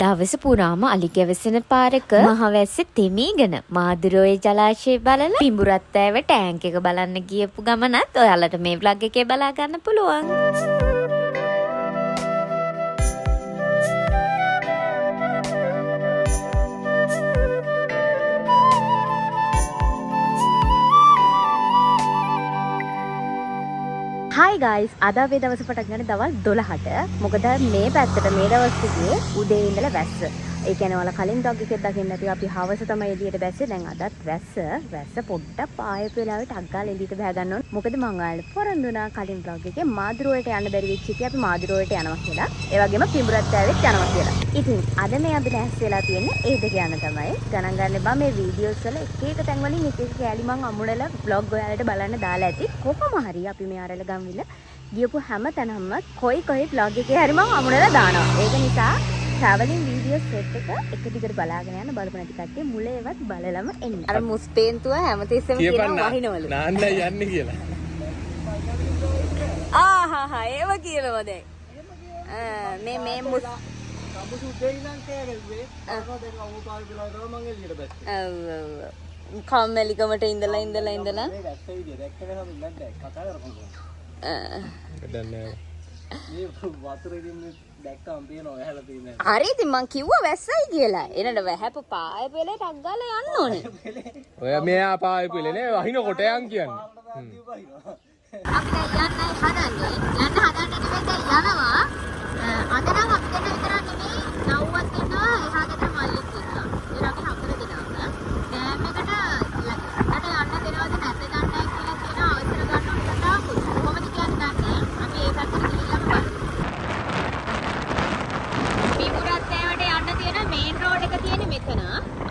දවස පුරාම අලි ගැවසෙන පාරක මහවැස්ස තෙමීගෙන මාදුරෝය ජලාශය බලලා පිඹුරත් ඈව ටැංක් එක බලන්න ගියපු ගමනත් ඔයාලට මේ ව්ලොග් එකේ බලා ගන්න පුළුවන්. හයි ගයිස්, අද අපේ දවස පටන් ගන්නේ දවල් 12ට. මොකද මේ පැත්තට මේ දවස් ටිකේ උදේ ඉඳලා වැස්ස. ඒ කියන්නේ ඔයාලා කලින් vlog එකේ දකින්න ඇති අපි හවස තමයි එළියට බැස්සේ. දැන් අදත් වැස්ස. වැස්ස පොඩ්ඩක් ආයෙත් වෙලාවට ටක් ගාලා එළියට බහැ ගන්න ඕනේ. මොකද මං ඔයාලට පොරොන්දු වුණා කලින් vlog එකේ මාදුරෝයට යන්න බැරි වෙච්ච එකේ අපි මාදුරෝයට යනවා කියලා. ඒ වගේම පිඹුරත් ඈවෙත් යනවා කියලා. ඉතින් අද මේ අපි ලෑස්ති වෙලා තියෙන්නේ ඒ දෙක යන්න තමයි. ගණන් ගන්න එපා මේ වීඩියෝස් වල එක එක තැන් වලින් එක එක කෑලි මං අමුණලා vlog ඔයාලට බලන්න දාලා ඇති. කොහොම හරි අපි මේ අරල ගම්විල ගියපු හැම තැනම කොයි කොයි vlog එකේ හරි මං අමුණලා දානවා. ඒක නිසා ට්‍රැවලින් වීඩියෝ සෙට් එක එක දිගට බලාගෙන යන්න බලපු නැති කට්ටිය මුලේවත් බලලම එන්න. අර මුස්පේන්තුව හැමතිස්සෙම කියනවා වහිනවලු. නාන්නයි යන්නේ කියලා. ආහාහා ඒව කියනවා දැන්. මේ මේ මුස් කඹුසු උදේ ඉඳන් කෑ ගැහුවේ. අර දැන් අවුපාර වෙලා තමයි මං එළියට බැස්සේ. ඔව් ඔව් ඔව්. කම්මැලිකමට ඉඳලා ඉඳලා ඉඳලා මේ වැස්ස විදිය දැක්ක ගමන් ඉන්නත් බෑ කතා කරපන්. දැන් නෑ. මේ වතුර ඉතින් මේ දැක්කම පේනවා වැහලා තියෙන. හරි ඉතින් මං කිව්වා වැස්සයි කියලා. එනට වැහැප පාය පෙලේ ටක් ගාලා යන්න ඕනේ. ඔය මෙයා පාය පිළේ නේ වහින කොට යන් කියන්නේ. අපි දැන් යන්නයි හදන්නේ. යන්න හදන්නේ නෙමෙයි දැන් යනවා. අද නම් අපි දෙන්න විතරක් නෙමෙයි නව්වත් ඉන්නවා එහා ගෙදර මල්ලිත් ඉන්නවා. ඉතින් අපි හතර දෙනාම ඩෑම් එකට ළඟට යන්න දෙනවද නැද්ද දන්නේ නැහැ කියලා කියන අවසර ගන්න ඕන කතාවකුත්. කොහොමද කියන්නේ දන්නේ නැහැ. අපි ඒ පැත්තට ගිහිල්ලාම බලමු. පිඹුරත් ඈවට යන්න තියෙන මේන් රෝඩ් එක තියෙන්නේ මෙතන.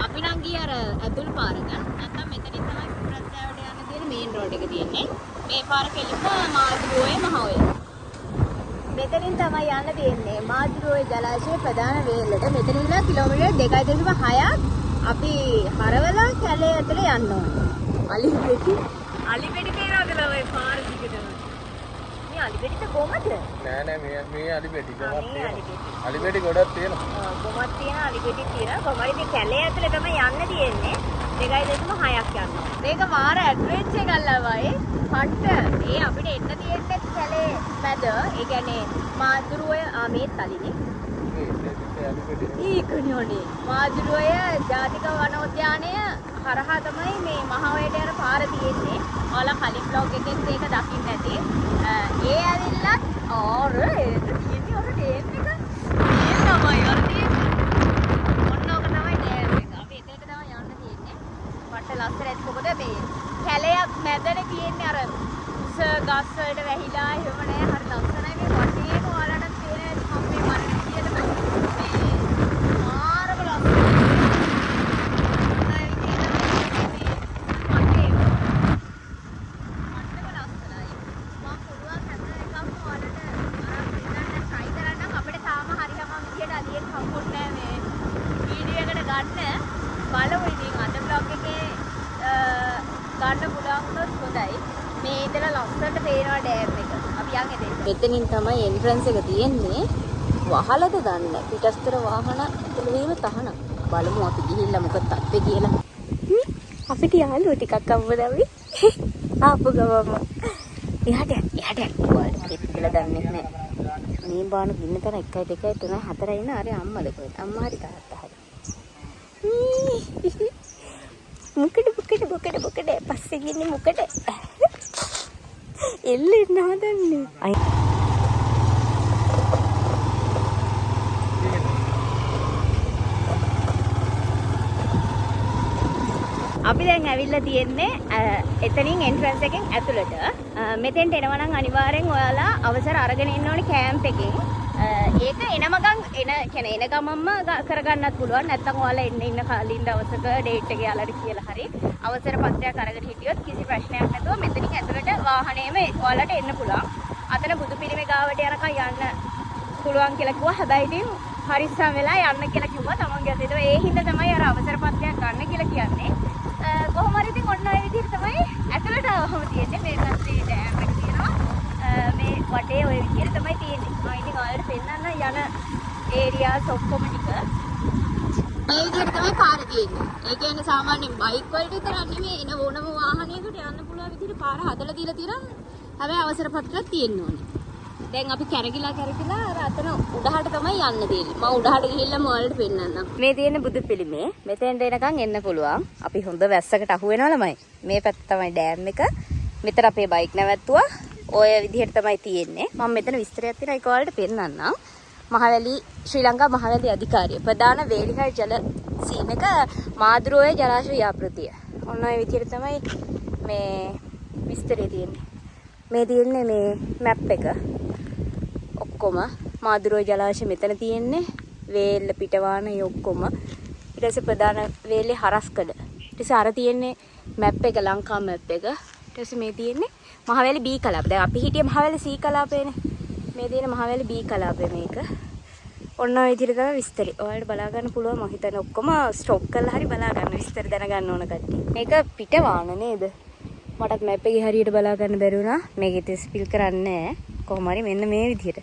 අපි නම් ගියේ අර ඇතුල් පාරක. නැත්තම් මෙතනින් තමයි පිඹුරත් ඈවට යන්න තියෙන මේන් රෝඩ් එක තියෙන්නේ. මේ පාර කෙලින්ම මාදුරුවේ මහ ඔය. මෙතනින් තමයි යන්න තියෙන්නේ මාදුරෝය ජලාශයේ ප්‍රධාන වේලට. මෙතන ඉඳලා කිලෝමීටර් 2.6ක් අපි හරවලා කැලේ ඇතුලේ යන්න ඕනේ. අලි පෙටි අලි පෙටි තියනවද ළමයි පාර දිගටම? මේ අලි පෙටිද කොහමද? නෑ නෑ මේ මේ අලි පෙටි ගොඩක් මේ අලි තියෙනවා. පෙටි. අලි පෙටි ගොඩක් තියෙනවා. ඔව්, ගොමක් තියෙනවා අලි පෙටි තියෙනවා. කොහමද ඉතින් කැලේ ඇතුලේ තමයි යන්න තියෙන්නේ. 2.6ක් යන්න ඕනේ. මේක මාර ඇඩ්වෙන්චර් එකක් ළමයි. පට්ට. ඒ අපිට එන්න තියෙන්නේ කැලේ මැද. ඒ කියන්නේ මාදුරුවය මේ තලිනේ. මේ ඉන්නේ අලි පෙටි. ඒකනේ අනේ. මාදුරුවය ජාතික වනෝද්‍යානය හරහා තමයි මේ මහ ඔයට යන පාර තියෙන්නේ. ඔයාලා කලින් බ්ලොග් එකෙත් ඒක දකින්න ඇති. ඒ ඇවිල්ලත් ආර ඒක තියෙන්නේ අර ඩෑම් එක. මේ තමයි අර තියෙන්නේ. ඔන්න ඕක තමයි ඩෑම් එක. අපි එතනට තමයි යන්න තියෙන්නේ. පට්ට ලස්සන ඇති. මොකද මේ කැලයක් මැදනේ තියෙන්නේ අර උස ගස් වලට වැහිලා එහෙම නෑ. හරි ලස්සනයි මේ වටේම ඔයාලටත් පේන ඇති මම මේ බලන විදියටම මේ මාරම ලස්සනයි. ඔන්න ඔය විදියට මේ වටේම පට්ටම ලස්සනයි. මම පුළුවන් හැම එකක්ම ඔයාලට අරන් පෙන්නන්න try කරන්නම්. අපිට තාම හරියම විදියට අලියෙක් හම්බුන්නේ නෑ මේ වීඩියෝ එකට ගන්න. බලමු ඉතින් අද vlog එකේ ගන්න පුළුවන් වුණොත් හොඳයි. මේ ඉඳලා ලස්සනට පේනවා ඩෑම් එක. අපි යන් එතෙන්ට. මෙතනින් තමයි එන්ට්‍රන්ස් එක තියෙන්නේ. වහලද දන්නේ නැහැ. පිටස්තර වාහන ඇතුළු වීම තහනම්. බලමු අපි ගිහිල්ලා මොකද තත්ත්වය කියලා. අපිට යාළුවෝ ටිකක් හම්බුණා අපි. ආපු ගමන්ම. එහාට යන්න, එහාට යන්න. ඔයාලට කෙත් කියලා දන්නේ නැහැ. මේ බාන ඉන්න තැන 1 2 3 4 ඉන්න අර අම්මද කොහෙද? අම්මා හරි තාත්තා හරි. මොකද මොකද මොකද මොකද පස්සේ ගින්නේ මොකද? එල්ලෙන්න හදන්නේ. අපි දැන් ඇවිල්ලා තියෙන්නේ එතනින් එන්ට්‍රන්ස් එකෙන් ඇතුළට. මෙතෙන්ට එනවා නම් අනිවාර්යෙන් ඔයාලා අවසර අරගෙන එන්න ඕනේ කැම්ප් එකෙන්. ඒක එනම ගම් එන කියන්නේ එන ගමන්ම කරගන්නත් පුළුවන්. නැත්නම් ඔයාලා එන්න ඉන්න කලින් දවසක ඩේට් එක යාළුවට කියලා හරි අවසර පත්‍රයක් අරගෙන හිටියොත් කිසි ප්‍රශ්නයක් නැතුව මෙතනින් ඇතුළට වාහනේම ඔයාලට එන්න පුළුවන්. අතන බුදු පිළිමේ ගාවට යනකම් යන්න පුළුවන් කියලා කිව්වා. හැබැයි ඉතින් පරිස්සම් වෙලා යන්න කියලා කිව්වා තමන්ගේ අතේ. ඒ හින්දා තමයි අර අවසර පත්‍රයක් ගන්න කියලා කියන්නේ. කොහොම හරි ඉතින් ඔන්න ඔය විදිහට තමයි ඇතුළට ආවම තියෙන්නේ. මේ පැත්තේ ඩෑම් එක තියෙනවා. මේ වටේ ඔය විදිහට තමයි තියෙන්නේ. මම ඉතින් ඔයාලට පෙන්නන්න යන ඒරියාස් ඔක්කොම ටික. මේ විදිහට තමයි පාර තියෙන්නේ. ඒ කියන්නේ සාමාන්‍යයෙන් බයික් වලට විතරක් නෙමෙයි එන ඕනම වාහනයකට යන්න පුළුවන් විදිහට පාර හදලා දීලා තියෙනවා. හැබැයි අවසර පත්‍රයක් තියෙන්න ඕනේ. දැන් අපි කැරකිලා කැරකිලා අර අතන උඩහට තමයි යන්න තියෙන්නේ. මම උඩහට ගිහිල්ලාම ඔයාලට පෙන්නන්නම්. මේ තියෙන බුදු පිළිමේ මෙතෙන්ට එනකන් එන්න පුළුවන්. අපි හොඳ වැස්සකට අහු වෙනවා ළමයි. මේ පැත්ත තමයි ඩෑම් එක. මෙතන අපේ බයික් නැවැත්තුවා. ඔය විදිහට තමයි තියෙන්නේ. මම මෙතන විස්තරයක් තියෙනවා ඒක ඔයාලට පෙන්නන්නම්. මහවැලි ශ්‍රී ලංකා මහවැලි අධිකාරිය ප්‍රධාන වේලිහල් ජල සීමක මාදුරෝය ජලාශය ව්‍යාපෘතිය. ඔන්න ඔය විදිහට තමයි මේ විස්තරය තියෙන්නේ. මේ තියෙන්නේ මේ මැප් එක. ඔක්කොම මාදුරෝය ජලාශය මෙතන තියෙන්නේ. වේල්ල පිටවාන ඒ ඔක්කොම. ඊට පස්සේ ප්‍රධාන වේලේ හරස්කඩ. ඊට පස්සේ අර තියෙන්නේ මැප් එක ලංකා මැප් එක. ඊට පස්සේ මේ තියෙන්නේ මහවැලි බී කලාප. දැන් අපි හිටියේ මහවැලි සී කලාපේනේ. මේ තියෙන මහවැලි බී කලාපේ මේක. ඔන්න ඔය විදිහට තමයි විස්තරي. ඔයාලට බලා ගන්න පුළුවන් මම හිතන්නේ ඔක්කොම ස්ටොප් කරලා හරි බලා ගන්න විස්තර දැනගන්න ඕන කට්ටිය. මේක පිටවාන නේද? මටත් මැප් එකේ හරියට බලා ගන්න බැරි වුණා. මේක ඉතින් ස්පිල් කරන්නේ නෑ. කොහොම හරි මෙන්න මේ විදිහට.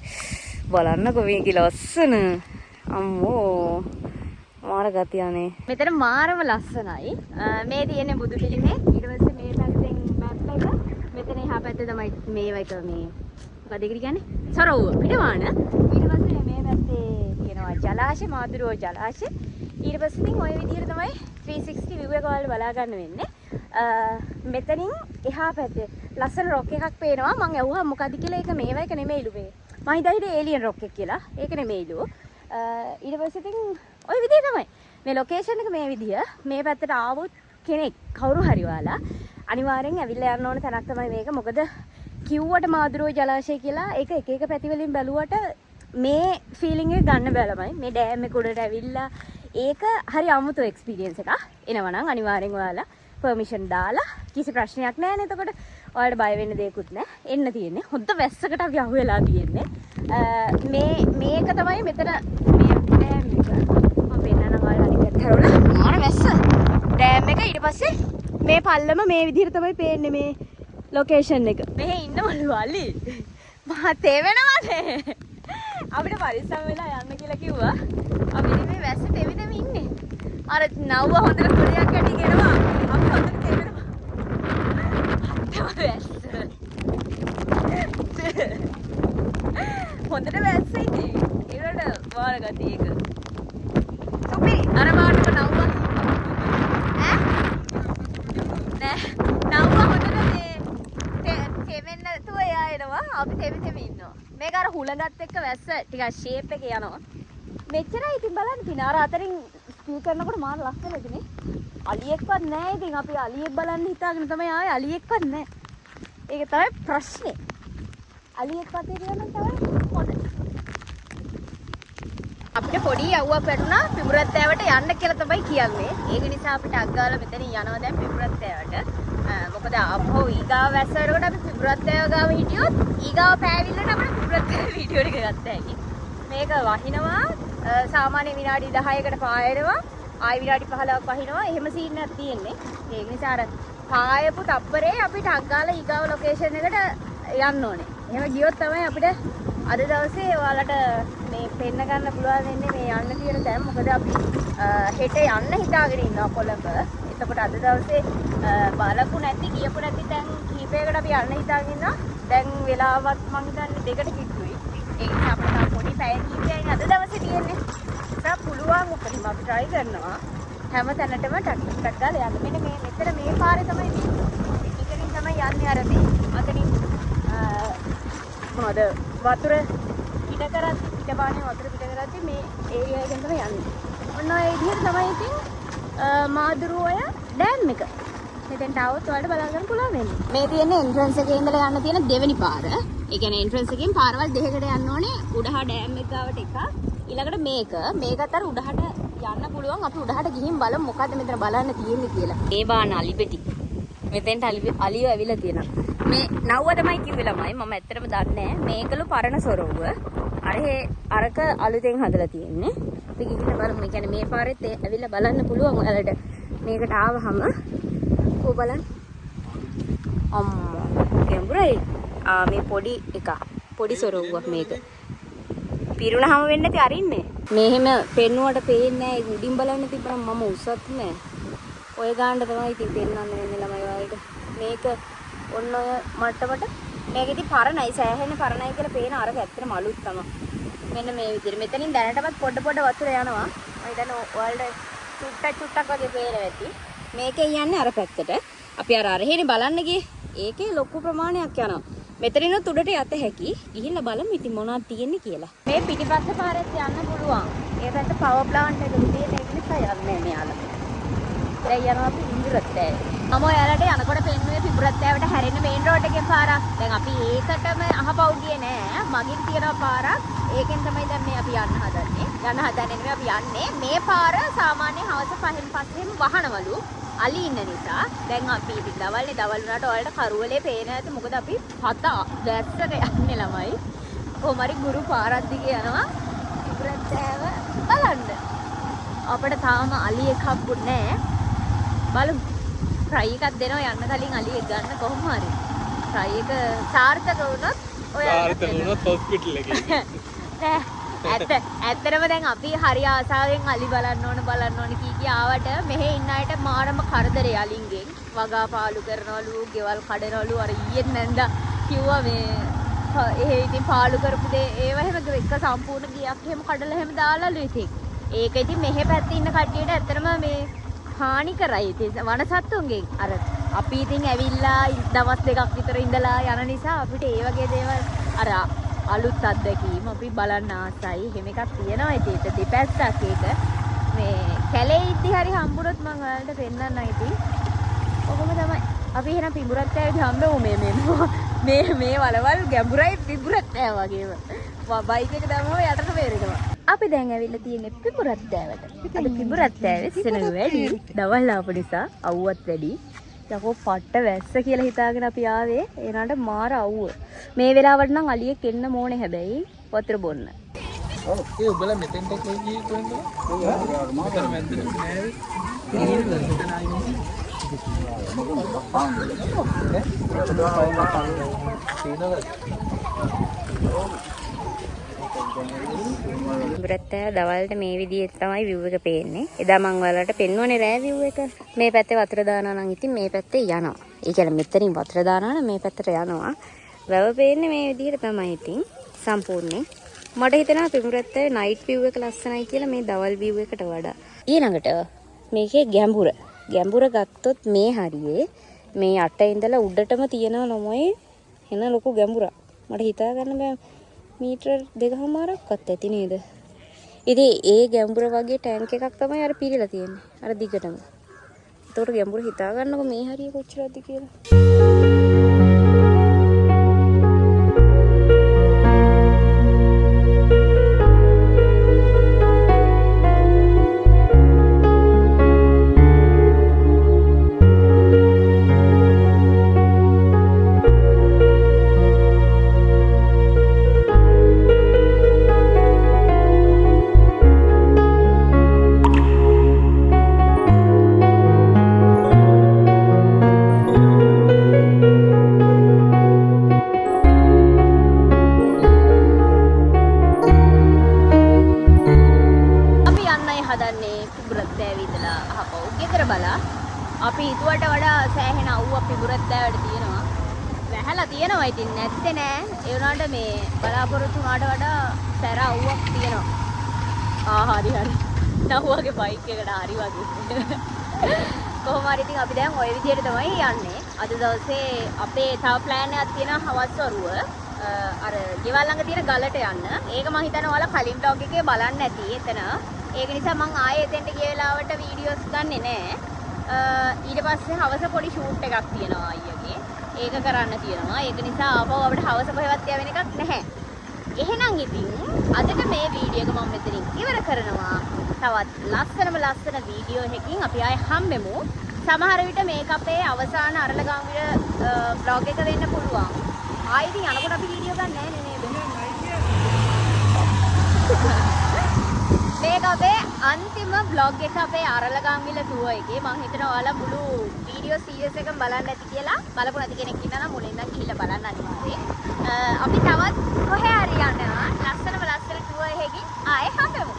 බලන්නකෝ මේකේ ලස්සන. අම්මෝ මාර ගතියනේ. මෙතන මාරම ලස්සනයි. මේ තියෙන්නේ බුදු පිළිමේ. ඊට පස්සේ මේ පැත්තෙන් මැප් එක. මෙතන එහා පැත්තේ තමයි මේව එක මේ මොකද ඒකට කියන්නේ? සරෝව පිටවාන. ඊට පස්සේ මේ පැත්තේ තියෙනවා ජලාශය, මාදුරෝ ජලාශය. ඊට පස්සේ ඉතින් ඔය විදිහට තමයි 360 view එක ඔයාලට බලා ගන්න වෙන්නේ. මෙතනින් එහා පැත්තේ ලස්සන රොක් එකක් පේනවා. මං ඇහුවා මොකද්ද කියලා. ඒක මේව එක නෙමෙයිලු මේ. මං හිතා හිටියේ ඒලියන් රොක් එක කියලා. ඒක නෙමෙයිලු. ඊට පස්සේ ඉතින් ඔය විදිහ තමයි. මේ ලොකේෂන් එක මේ විදිහ. මේ පැත්තට ආවොත් කෙනෙක් කවුරු හරි ඔයාලා අනිවාර්යෙන් ඇවිල්ලා යන්න ඕන තැනක් තමයි මේක. මොකද කිව්වට මාදුරෝ ජලාශය කියලා ඒක එක එක පැති වලින් බැලුවට මේ ෆීලිං එක ගන්න බෑ ළමයි. මේ ඩෑම් එක උඩට ඇවිල්ලා ඒක හරි අමුතු එක්ස්පීරියන්ස් එකක්. එනවා නම් අනිවාර්යෙන් ඔයාලා පර්මිෂන් දාලා කිසි ප්‍රශ්නයක් නෑ නේ. එතකොට ඔයාලට බය වෙන්න දෙයක්වත් නෑ. එන්න තියෙන්නේ. හොඳ වැස්සකට අපි අහු වෙලා තියෙන්නේ. මේ මේක තමයි මෙතන මේ ඩෑම් එක. මම පෙන්නන්නම් ඔයාලට අනිත් පැත්ත හරවලා. මාර වැස්ස. ඩෑම් එක ඊට පස්සේ මේ පල්ලම මේ විදිහට තමයි පේන්නේ මේ ලොකේෂන් එක. මෙහෙ ඉන්නවලු අලි. මහා තෙවෙනවනේ. අපිට පරිස්සම් වෙලා යන්න කියලා කිව්වා. අපි ඉතින් මේ වැස්ස තෙවි තෙවි ඉන්නේ. අර නව්ව හොඳට කුඩයක් යටින් එනවා. අපි හොඳට තෙවෙනවා. අත්තම වැස්ස. හොඳට වැස්ස ඉතින්. ඒකට වාර ගතිය ඒක. සුපිරි අර පාටම නව්ව. ඈ? නෑ නව්ව හොඳට මේ තෙමෙන්න නැතුව එයා එනවා. අපි තෙමි තෙමි ඉන්නවා. මේක අර හුළඟත් එක්ක වැස්ස ටිකක් ෂේප් එකේ යනවා. මෙච්චරයි ඉතින් බලන්න තියෙන. අර අතරින් ස්පී කරනකොට මාර ලස්සනද නේ. අලියෙක්වත් නෑ ඉතින් අපි අලියෙක් බලන්න හිතාගෙන තමයි ආවේ. අලියෙක්වත් නෑ. ඒක තමයි ප්‍රශ්නේ. අලියෙක්වත් හිටියා නම් තමයි හොඳ. අපිට පොඩි යව්වක් වැටුණා පිඹුරත් ඈවට යන්න කියලා තමයි කියන්නේ. ඒක නිසා අපිට අග්ගාලා මෙතනින් යනවා දැන් පිඹුරත් ඈවට. මොකද ආපහු ඊගාව වැස්ස වෙනකොට අපි පිඹුරත් ඈව ගාව හිටියොත් ඊගාව පෑවිල්ලට අපිට පිඹුරත් ඈව වීඩියෝ ටික ගත්ත හැකි. මේක වහිනවා සාමාන්‍ය විනාඩි 10කට පායනවා. ආයි විනාඩි 15ක් වහිනවා. එහෙම සීන් එකක් තියෙන්නේ. ඒක නිසා අර පායපු තප්පරේ අපිට අග්ගාලා ඊගාව ලොකේෂන් එකට යන්න ඕනේ. එහෙම ගියොත් තමයි අපිට අද දවසේ ඔයාලට මේ පෙන්න ගන්න පුළුවන් වෙන්නේ මේ යන්න තියෙන තැන්. මොකද අපි හෙට යන්න හිතාගෙන ඉන්නවා කොළඹ. එතකොට අද දවසේ බලපු නැති ගියපු නැති තැන් කිහිපයකට අපි යන්න හිතාගෙන ඉන්නවා. දැන් වෙලාවත් මං හිතන්නේ දෙකට කිට්ටුයි. ඒ නිසා අපිට තව පොඩි පැය කිහිපයයි අද දවසේ තියෙන්නේ. ඒ පුළුවන් උපරිම අපි try කරනවා හැම තැනටම ටක් ටක් ටක් ගාලා යන්න. මෙන්න මේ මෙතන මේ පාරේ තමයි මේ. මෙතනින් තමයි යන්නේ අර මේ අතනින් මොනවද වතුර පිට කරද්දි පිටපානේ වතුර පිට කරද්දි මේ ඒරියා එකෙන් තමයි යන්නේ. ඔන්න ඔය විදිහට තමයි ඉතින් මාදුරුඔය ඩෑම් එක. මෙතෙන්ට ආවොත් ඔයාලට බලා ගන්න පුළුවන් වෙන්නේ. මේ තියෙන්නේ එන්ට්‍රන්ස් එකේ ඉඳලා යන්න තියෙන දෙවෙනි පාර. ඒ කියන්නේ එන්ට්‍රන්ස් එකෙන් පාරවල් දෙකකට යන්න ඕනේ. උඩහා ඩෑම් එක ගාවට එකක්. ඊළඟට මේක. මේකත් අර උඩහට යන්න පුළුවන්. අපි උඩහට ගිහින් බලමු මොකද්ද මෙතන බලන්න තියෙන්නේ කියලා. මේ බාන අලි පෙටි. මෙතෙන්ට අලියෝ ඇවිල්ලා තියෙනවා. මේ නව්ව තමයි කිව්වේ ළමයි. මම ඇත්තටම දන්නේ නෑ. මේකලු පරණ සොරව්ව. අර අරක අලුතෙන් හදලා තියෙන්නේ. අපි ගිහින් බලමු. ඒ කියන්නේ මේ පාරෙත් ඇවිල්ලා බලන්න පුළුවන් ඔයාලට. මේකට ආවහම කො බලන්න. අම්මා ගැඹුරයි. ආ මේ පොඩි එකක්. පොඩි සොරව්වක් මේක. පිරුණාම වෙන්නේ නැති අරින්නේ. මෙහෙම පෙන්නුවට පේන්නේ නෑ. ඒක උඩින් බලන්න තිබ්බනම් මම උසත් නෑ. ඔය ගානට තමයි ඉතින් පෙන්වන්න වෙන්නේ ළමයි ඔයාලට. මේක ඔන්න ඔය මට්ටමට මේක ඉතින් පරණයි, සෑහෙන පරණයි කියලා පේන අරක ඇත්තටම අලුත් තමයි. මෙන්න මේ විදිහට මෙතනින් දැනටමත් පොඩ පොඩ වතුර යනවා. මම හිතන්නේ ඔයාලට චුට්ටක් චුට්ටක් වගේ පේනවා ඇති. මේකෙන් යන්නේ අර පැත්තට. අපි අර අරහෙනේ බලන්න ගියේ. ඒකේ ලොකු ප්‍රමාණයක් යනවා. මෙතනිනුත් උඩට යත හැකි. ගිහිල්ලා බලමු ඉතින් මොනවද තියෙන්නේ කියලා. මේ පිටිපස්ස පාරෙත් යන්න පුළුවන්. ඒ පැත්ත පවර් ප්ලාන්ට් එකක තියෙන ඒක නිසා යන්නේ මෙයාලා. දැන් යනවා අපි පිඹුරත්තෑව. මම ඔයාලට යනකොට පෙන්නුවේ පිඹුරත්තෑවට හැරෙන්න මේන් රෝඩ් එකෙන් පාරක්. දැන් අපි ඒකටම අහපව් ගියේ නෑ. මගින් තියෙන පාරක්. ඒකෙන් තමයි දැන් මේ අපි යන්න හදන්නේ. යන්න හදන්නේ නෙමෙයි අපි යන්නේ. මේ පාර සාමාන්‍ය හවස 5න් පස්සේම වහනවලු. අලි ඉන්න නිසා. දැන් අපි ඉතින් දවල්නේ දවල් වුණාට ඔයාලට කරුවලේ පේන ඇති. මොකද අපි හත වැස්සක යන්නේ ළමයි. කොහොම හරි ගුරු පාරක් දිගේ යනවා පිඹුරත්තෑව බලන්න. අපිට තාම අලියෙක් හම්බුන්නේ නෑ. බලමු. ට්‍රයි එකක් දෙනවා යන්න කලින් අලියෙක් ගන්න කොහොම හරි. ට්‍රයි එක සාර්ථක වුණොත් ඔයාලට සාර්ථක වුණොත් හොස්පිටල් එකේ. නෑ. ඇත්තටම දැන් අපි හරි ආසාවෙන් අලි බලන්න ඕන බලන්න ඕන කී කී ආවට මෙහෙ ඉන්න අයට මාරම කරදරේ අලින්ගෙන්. වගා පාලු කරනවලු, ගෙවල් කඩනවලු. අර ඊයෙත් නැන්දා කිව්වා මේ එහෙ ඉතින් පාලු කරපු දේ ඒව එහෙම එක සම්පූර්ණ ගියක් එහෙම කඩලා එහෙම දාලාලු ඉතින්. ඒක ඉතින් මෙහෙ පැත්තේ ඉන්න කට්ටියට ඇත්තටම මේ හානි කරයි ඉතින් වනසත්තුන්ගෙන්. අර අපි ඉතින් ඇවිල්ලා දවස් දෙකක් විතර ඉඳලා යන නිසා අපිට ඒ වගේ දේවල් අර අලුත් අත්දැකීම් අපි බලන්න ආසයි. එහෙම එකක් තියෙනවා ඉතින්. ඒක දෙපැත්තක් ඒක. මේ කැලේ ඉද්දි හරි හම්බුනොත් මං ඔයාලට පෙන්නන්නම් ඉතින්. ඔහොම තමයි. අපි එහෙනම් පිඹුරත්තෑවේදී හම්බෙමු. මේ මේ මේ මේ වලවල් ගැඹුරයි පිඹුරත්තෑව වගේම. බයික් එක දැම්මම යටට බේරෙනවා. අපි දැන් ඇවිල්ලා තියෙන්නේ පිඹුරත්තෑවට. අද පිඹුරත්තෑවේ සෙනඟ වැඩි. දවල් ආපු නිසා අවුවත් වැඩි. යකෝ පට්ට වැස්ස කියලා හිතාගෙන අපි ආවේ. ඒ නට මාර අවුව. මේ වෙලාවට නම් අලියෙක් එන්න ඕනේ හැබැයි වතුර බොන්න. ඔව් ඒ උඹලා මෙතෙන්ට කොයි ගියේ කොහෙන්ද? මෙතන මැද්දට නෑවේ. මෙතන ආයේ. පිඹුරත්තෑව දවල්ට මේ විදිහට තමයි view එක පේන්නේ. එදා මං ඔයාලට පෙන්නුවනේ රෑ view එක. මේ පැත්තේ වතුර දානවා නම් ඉතින් මේ පැත්තේ යනවා. ඒ කියන්නේ මෙතනින් වතුර දානවා නම් මේ පැත්තට යනවා. වැව පේන්නේ මේ විදිහට තමයි ඉතින් සම්පූර්ණයෙන්. මට හිතෙනවා පිඹුරත්තෑවේ නයිට් view එක ලස්සනයි කියලා මේ දවල් view එකට වඩා. ඊළඟට මේකේ ගැඹුර. ගැඹුර ගත්තොත් මේ හරියේ මේ යට ඉඳලා උඩටම තියෙනවා ළමයි එන ලොකු ගැඹුරක්. මට හිතා ගන්න බෑ මීටර දෙකහමාරක්වත් ඇති නේද? ඉතින් ඒ ගැඹුර වගේ ටැංක් එකක් තමයි අර පිරিলা තියෙන්නේ. අර දිගටම. එතකොට ගැඹුර හිතා ගන්නකො මේ හරිය කොච්චරද කියලා. අපි යන්නයි හදන්නේ පිඹුරත්තෑවේ ඉඳලා අහපව් ගෙදර බලා. අපි හිතුවට වඩා සෑහෙන අවුවක් පිඹුරත්තෑවට තියෙනවා. වැහලා තියෙනවා ඉතින් නැත්තේ නෑ. ඒ වුණාට මේ බලාපොරොත්තු වුණාට වඩා සැර අවුවක් තියෙනවා. ආ හරි හරි. නහුවගේ බයික් එකට හරි වගේ. කොහොම හරි ඉතින් අපි දැන් ඔය විදියට තමයි යන්නේ. අද දවසේ අපේ තව ප්ලෑන් එකක් තියෙනවා හවස් වරුව. අර ගෙවල් ළඟ තියෙන ගලට යන්න. ඒක මං හිතන්නේ ඔයාලා කලින් vlog එකේ බලන්න ඇති එතන. ඒක නිසා මං ආයේ එතෙන්ට ගිය වෙලාවට වීඩියෝස් ගන්නෙ නෑ. ඊට පස්සේ හවස පොඩි ෂූට් එකක් තියෙනවා අයියගේ. ඒක කරන්න තියෙනවා. ඒක නිසා ආපහු අපිට හවස කොහෙවත් යවෙන එකක් නැහැ. එහෙනම් ඉතින් අදට මේ වීඩියෝ එක මම මෙතනින් ඉවර කරනවා. තවත් ලස්සනම ලස්සන වීඩියෝ එකකින් අපි ආයේ හම්බෙමු. සමහර විට මේක අපේ අවසාන අරලගම්විල vlog එක වෙන්න පුළුවන්. ආයේ ඉතින් යනකොට අපි වීඩියෝ ගන්න නෑ නේ නේද? මේක අපේ අන්තිම vlog එක අපේ අරලගම්විල ටුවර් එකේ. මං හිතනවා ඔයාලා මුළු වීඩියෝ සීරීස් එකම බලන්න ඇති කියලා. බලපු නැති කෙනෙක් ඉන්නා නම් මුලින් ඉඳන් ගිහිල්ලා බලන්න අනිවාර්යයෙන්. අපි තවත් කොහේ හරි යනවා ලස්සනම ලස්සන ටුවර් එකකින් ආයේ හම්බෙමු.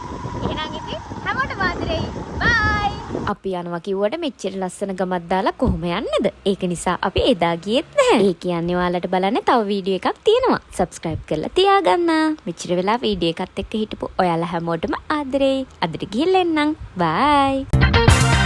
එහෙනම් ඉතින් හැමෝටම ආදරෙයි. බයි. අපි යනවා කිව්වට මෙච්චර ලස්සන ගමක් දාලා කොහොම යන්නද? ඒක නිසා අපි එදා ගියෙත් නැහැ. ඒ කියන්නේ ඔයාලට බලන්න තව වීඩියෝ එකක් තියෙනවා. සබ්ස්ක්‍රයිබ් කරලා තියාගන්න. මෙච්චර වෙලා වීඩියෝ එකත් එක්ක හිටපු ඔයාලා හැමෝටම ආදරෙයි. අදට ගිහිල්ලා එන්නම්. බයි.